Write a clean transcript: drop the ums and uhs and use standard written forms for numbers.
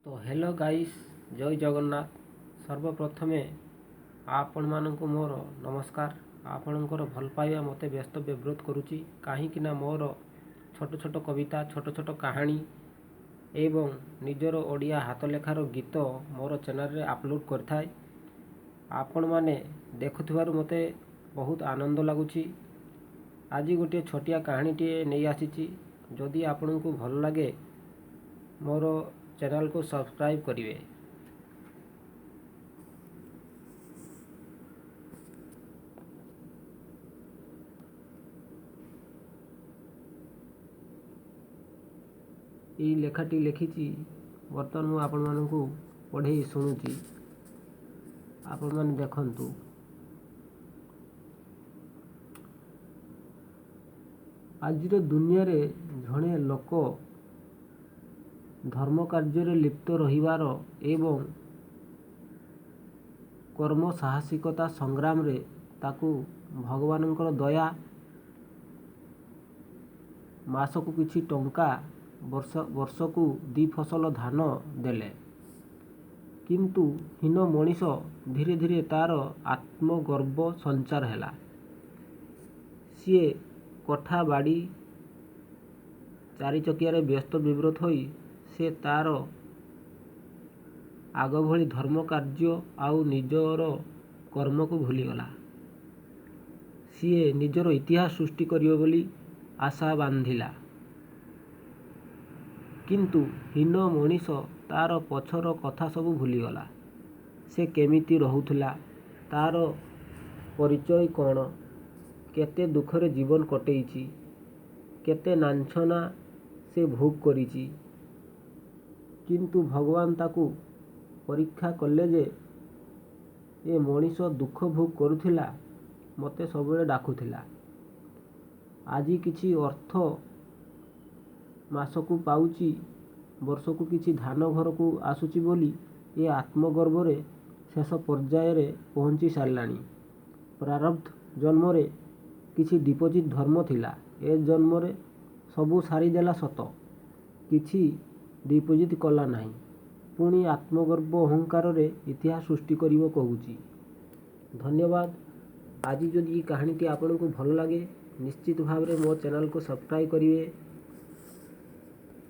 ତ hello guys, ଜୟ ଜଗନ୍ନାଥ। ସର୍ବପ୍ରଥମେ ଆପଣମାନଙ୍କୁ ମୋର ନମସ୍କାର। ଆପଣଙ୍କର ଭଲ ପାଇବା ମୋତେ ବ୍ୟସ୍ତ ବିବ୍ରତ କରୁଛି, କାହିଁକି ନା ମୋର ଛୋଟ ଛୋଟ କବିତା, ଛୋଟ ଛୋଟ କାହାଣୀ ଏବଂ ନିଜର ଓଡ଼ିଆ ହାତଲେଖାର ଗୀତ ମୋର ଚ୍ୟାନେଲରେ ଅପଲୋଡ଼ କରିଥାଏ। ଆପଣମାନେ ଦେଖୁଥିବାରୁ ମୋତେ ବହୁତ ଆନନ୍ଦ ଲାଗୁଛି। ଆଜି ଗୋଟିଏ ଛୋଟିଆ କାହାଣୀଟିଏ ନେଇ ଆସିଛି। ଯଦି ଆପଣଙ୍କୁ ଭଲ ଲାଗେ, ମୋର ଚ୍ୟାନେଲକୁ ସବସ୍କ୍ରାଇବ୍ କରିବେ। ଏଇ ଲେଖାଟି ଲେଖିଛି, ବର୍ତ୍ତମାନ ମୁଁ ଆପଣମାନଙ୍କୁ ପଢ଼େଇ ଶୁଣୁଛି, ଆପଣମାନେ ଦେଖନ୍ତୁ। ଆଜିର ଦୁନିଆରେ ଜଣେ ଲୋକ ଧର୍ମ କାର୍ଯ୍ୟରେ ଲିପ୍ତ ରହିବାର ଏବଂ କର୍ମ ସାହସିକତା ସଂଗ୍ରାମରେ ତାକୁ ଭଗବାନଙ୍କର ଦୟା, ମାସକୁ କିଛି ଟଙ୍କା, ବର୍ଷ ବର୍ଷକୁ 2 ଫସଲ ଧାନ ଦେଲେ। କିନ୍ତୁ ହୀନ ମଣିଷ ଧୀରେ ଧୀରେ ତାର ଆତ୍ମଗର୍ବ ସଞ୍ଚାର ହେଲା। ସିଏ କୋଠା ବାଡ଼ି ଚାରିଚକିଆରେ ବ୍ୟସ୍ତ ବିବ୍ରତ ହୋଇ ସେ ତାର ଆଗ ଭଳି ଧର୍ମ କାର୍ଯ୍ୟ ଆଉ ନିଜର କର୍ମକୁ ଭୁଲିଗଲା। ସିଏ ନିଜର ଇତିହାସ ସୃଷ୍ଟି କରିବ ବୋଲି ଆଶା ବାନ୍ଧିଲା। କିନ୍ତୁ ହୀନ ମଣିଷ ତାର ପଛର କଥା ସବୁ ଭୁଲିଗଲା। ସେ କେମିତି ରହୁଥିଲା, ତାର ପରିଚୟ କ'ଣ, କେତେ ଦୁଃଖରେ ଜୀବନ କଟେଇଛି, କେତେ ଲାଞ୍ଛନା ସେ ଭୋଗ କରିଛି। କିନ୍ତୁ ଭଗବାନ ତାକୁ ପରୀକ୍ଷା କଲେ ଯେ ଏ ମଣିଷ ଦୁଃଖ ଭୋଗ କରୁଥିଲା, ମୋତେ ସବୁବେଳେ ଡାକୁଥିଲା। ଆଜି କିଛି ଅର୍ଥ ମାସକୁ ପାଉଛି, ବର୍ଷକୁ କିଛି ଧାନ ଘରକୁ ଆସୁଛି ବୋଲି ଏ ଆତ୍ମଗର୍ବରେ ଶେଷ ପର୍ଯ୍ୟାୟରେ ପହଞ୍ଚି ସାରିଲାଣି। ପ୍ରାରବ୍ଧ ଜନ୍ମରେ କିଛି ଡିପୋଜିଟ୍ ଧର୍ମ ଥିଲା, ଏ ଜନ୍ମରେ ସବୁ ସାରିଦେଲା ସତ, କିଛି ଡିପୋଜିଟ୍ କଲା ନାହିଁ। ପୁଣି ଆତ୍ମଗର୍ବ ଅହଙ୍କାରରେ ଇତିହାସ ସୃଷ୍ଟି କରିବ କହୁଛି। ଧନ୍ୟବାଦ। ଆଜି ଯଦି ଏ କାହାଣୀଟି ଆପଣଙ୍କୁ ଭଲ ଲାଗେ, ନିଶ୍ଚିତ ଭାବରେ ମୋ ଚ୍ୟାନେଲକୁ ସବସ୍କ୍ରାଇବ୍ କରିବେ।